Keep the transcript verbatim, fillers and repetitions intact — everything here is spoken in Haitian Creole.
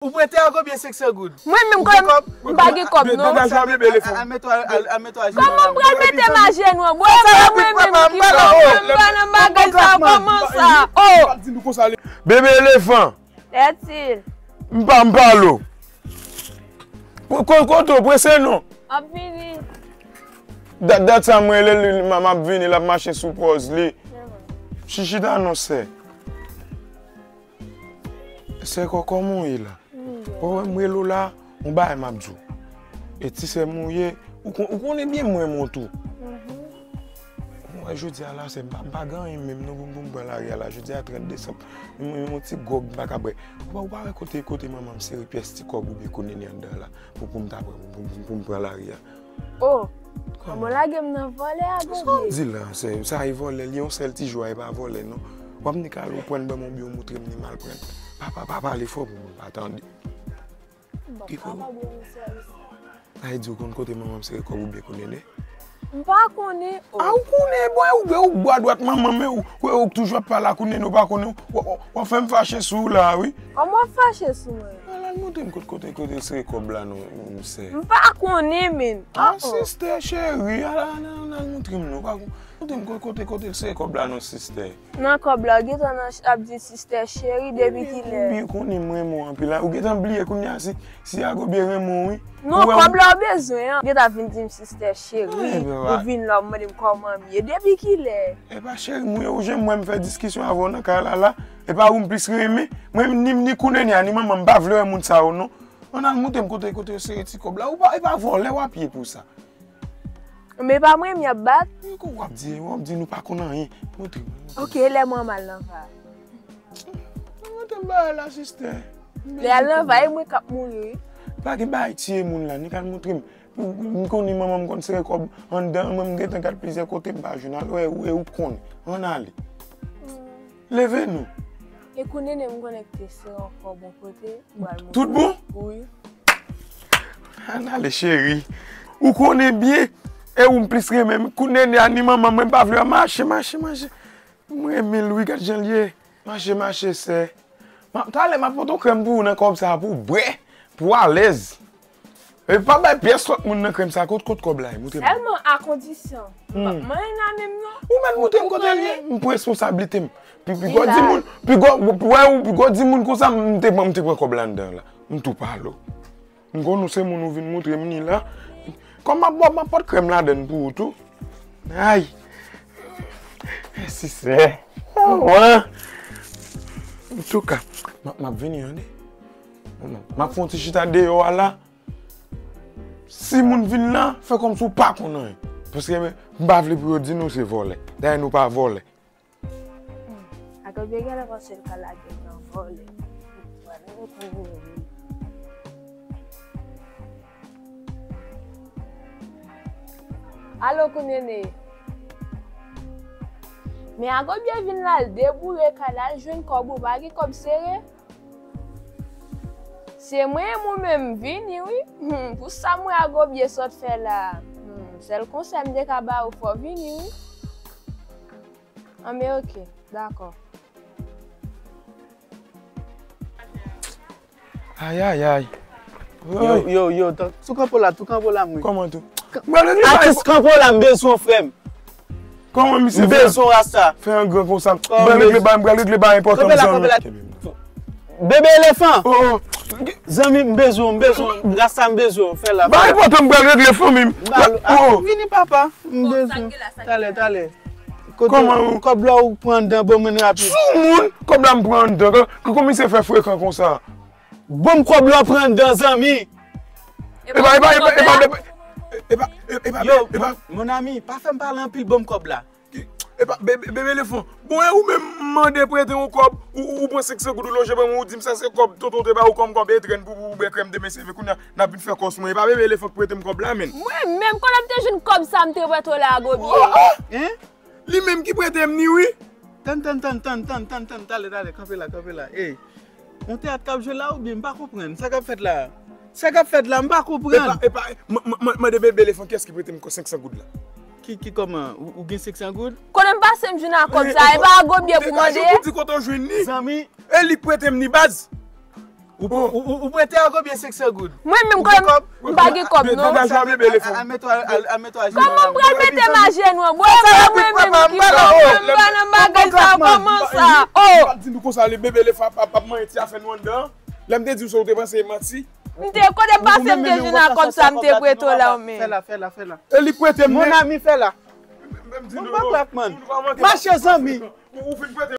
Ou prete a konbyen senk san goud? Mwen menm, kòm m pa gen kòb, non. Degaj la, bebe elefan. Kòman m pral mete m ajenou an? Bwè, mwen menm ki fè m pa nan bagay sa, kòman sa? Oh! Bebe elefan. Lètil. M pa, m pale w. Ko-, ko-, kote w prese non? M ap vini. Dat, dat sa mwen rele l, m, m ap vini, l ap mache sou pòz li. Chichita non, sè. Sè kò, kòman w ye la? Ou wè m rele w la, yon bagay m ap di w. E ti sè m ou ye, ou kon-, ou konnen byen mwen renmen w tou. Mwen jodi a la, sè m pa, m pa gen anyen menm non pou, pou m pran lari a la. Jodi a trant desanm, m, m, yon ti gwòg m pa ka bwè. Ou pa, ou pa wè kote, kote manman m sere pyès ti kòb oubyen kounene anndan la pou, pou m ta pran, pou, pou, pou m pran lari a. Oh, kòman lage m nan vòlè a, Gobye? Sa w di la, sè, sa e vòlè, li yon sèl ti jou a, e pa vòlè non. W ap nik al ou pran ban m yon byen, ou montre m ni mal pran. Pa, pa, pa pale fò pou moun pa tande. Bon, papa byen misye. Sa e di ou konn kote manman m sere kòb oubyen kounene? M pa konnen, oh. A, ou konnen, bon, e ou, e ou bwa dwat manman m, e ou, ou, ou toujou ap pale a kounene, ou pa konnen, w, w, w ap fè m fache sou ou la, wi. Kòman w ap fache sou mwen? Al, al montre m kot-, kote, kote l sere kòb la non, sè. M pa konnen, men. A, sistè cheri, al, al, al, al montre m non, pa kon-, montre m ko-, kote, kote l sere kòb la non, sistè. Nan kòb la, ou gentan nan ch-, ap di sistè cheri depi kilè? Ou byen konnen m renmen w anpil la, ou gentan bliye kounye a si, si a Gobye renmen w, wi. Non, kòb la ou bezwen an. Ou gentan vin di m sistè cheri, ou vin la, ou mande m kòman m ye. Depi kilè? Epa cheri m ou ye, ou janm wè m fè diskisyon avè w nan kay la la. Epa ou m plis renmen. Mwen ni, ni kounene a, ni manman m pa vle wè moun sa yo non. Ann al montre m kote, kote yo sere ti kòb la. Ou pa, e pa vòlè w ap ye pou sa. Men pa mwen m y ap bat. Men kòman w ap di, w ap di nou pa konn anyen. Montre m. Ok, lè mwen m al nan va. Montre m bagay la, sistè. Lè al nan va, e mwen k ap mouri, wi. Pa gen bagay tiye moun la, nik al montre m. M konnen manman m konn sere kòb anndan, mwen m gentan gad plizyè kote m pa jwenn. Al wè ou, e ou konn. Ann ale. Leve nou. E kounene m konnen ki te sere yon kòb yon kote, m pral montre w. Tout bon? Wi. Ann ale, cheri. Ou konnen byen, e ou m plis renmen. Kounene a ni manman mwen pa vle mache, mache, mache. M renmen l wi, gad jan l ye. Mache, mache, sè. M ap, talè m ap pote yon krèm pou ou nan kòb sa pou w bwè, pou w alèz. E pa bay pyès lòt moun nan krèm sa, kot, kot kòb la ye? Montre m. Sèlman a kondisyon. Ou p ap manyen la menm non. Ou mèt montre m kote l ye. M pran responsablite m. Pi, pi gwo di moun, pi gwo, wè ou, pi gwo di moun konsa, m te pran, m te pran kòb la anndan la. M tou pale w. M konn ou se moun ou vin montre m ni la. Kòm m ap bò, m ap pot krèm ladann pou ou tou. Ay. Mèsi, sè. Wan. Antouka, m ap, m ap vini, tande. M ap fè yon ti chita deyò a la. Si moun vin la, fè kòmsi w pa konn anyen. Paske m pa vle pou yo di nou se vòlè. Dayè nou pa vòlè. Hmm. Ak byen genlè panse l ka lage m nan vòlè. Alo, Kounene. Men a Gobye vin la, l deboure kay la, l jwenn kòb ou pa gen kòb sere. Se mwen, mwen menm, vini, wi. Hmm, pou sa mwen a Gobye sot fè la. Hmm, sèl konsèy m te ka ba ou, fò w vini, wi. Anben, oke, dakò. Ayayay. Yo, yo, yo, tou kanpo la, tou kanpo la, mwen. Kòman tou? Atis, kanpo la, m bezwen w, frè m. Kòman misye fè? M bezwen w, rasta. Fè yon gran konsa. M pral regle bagay, m pral regle bagay enpòtan pou zanmi. Bebe elefan. Oh, oh. Zanmi, m bezwen w, m bezwen w. Rasta, m bezwen w. Fè la. Bagay enpòtan m pral regle, fanmi m. Oh, oh. Vini, papa. M bezwen w. Talè, talè. Kote kòb la ou pran anndan, ban mwen rapid. Sou moun, kòb la m pran anndan. Kòman misye fè frekan konsa? Ban m kòb la ou pran anndan, zanmi. Epa, epa, epa, epa, epa, epa, epa, epa, epa. Yo, mon ami, pa fè m pale anpil, ban m kòb la. Epa, bebe, bebe elefan. Bon, e ou menm m mande prete yon kòb, ou, ou, ou pran senk san goud, ou lonje ban mwen, ou di m sa se kòb tonton te ba ou kòm kòb etrenn pou, pou, pou bwè krèm demen seve, kounye a n ap vin fè kòs mwen. Epa bebe elefan k prete m kòb la, menn. Mwen menm, kote m te jwenn kòb sa m te prete w la, Gobye? Hein? Li menm ki prete m ni, wi. Tann, tann, tann, talè, talè, kanpe la, kanpe la. Ey. Yon teyat k ap jwe la oubyen m pa konprann sa k ap fèt la? Sa k ap fèt la, m pa konprann. Epa, epa, m, m, m, mande bebe elefan kiyès ki prete m senk san goud la. Ki, ki kòman? Ou, ou gen senk san goud? Kote m pase m jwenn a kòb sa, e pa a Gobye pou mande? Ou di kote w jwenn ni? Zanmi. E li k prete m ni baz. Ou, ou, ou, ou prete a konbyen? Senk san goud. Mwen menm, kòm m pa gen kòb non. Al mete a jenou. Kòman m pral mete m ajenou an? Bwè, mwen menm ki kòb, m pa nan bagay sa, kòman sa? Oh! Di nou konsa, le bebe le fa ap manyen ti afè nou anndan. Lè m te di w sa, ou te panse e manti? M te kote m pase, m te jwenn a kòb sa, m te prete w la, men. Fè la, fè la, fè la. E li prete m. Mon ami, fè la. M di nou, Mache zanmi. Ou fin prete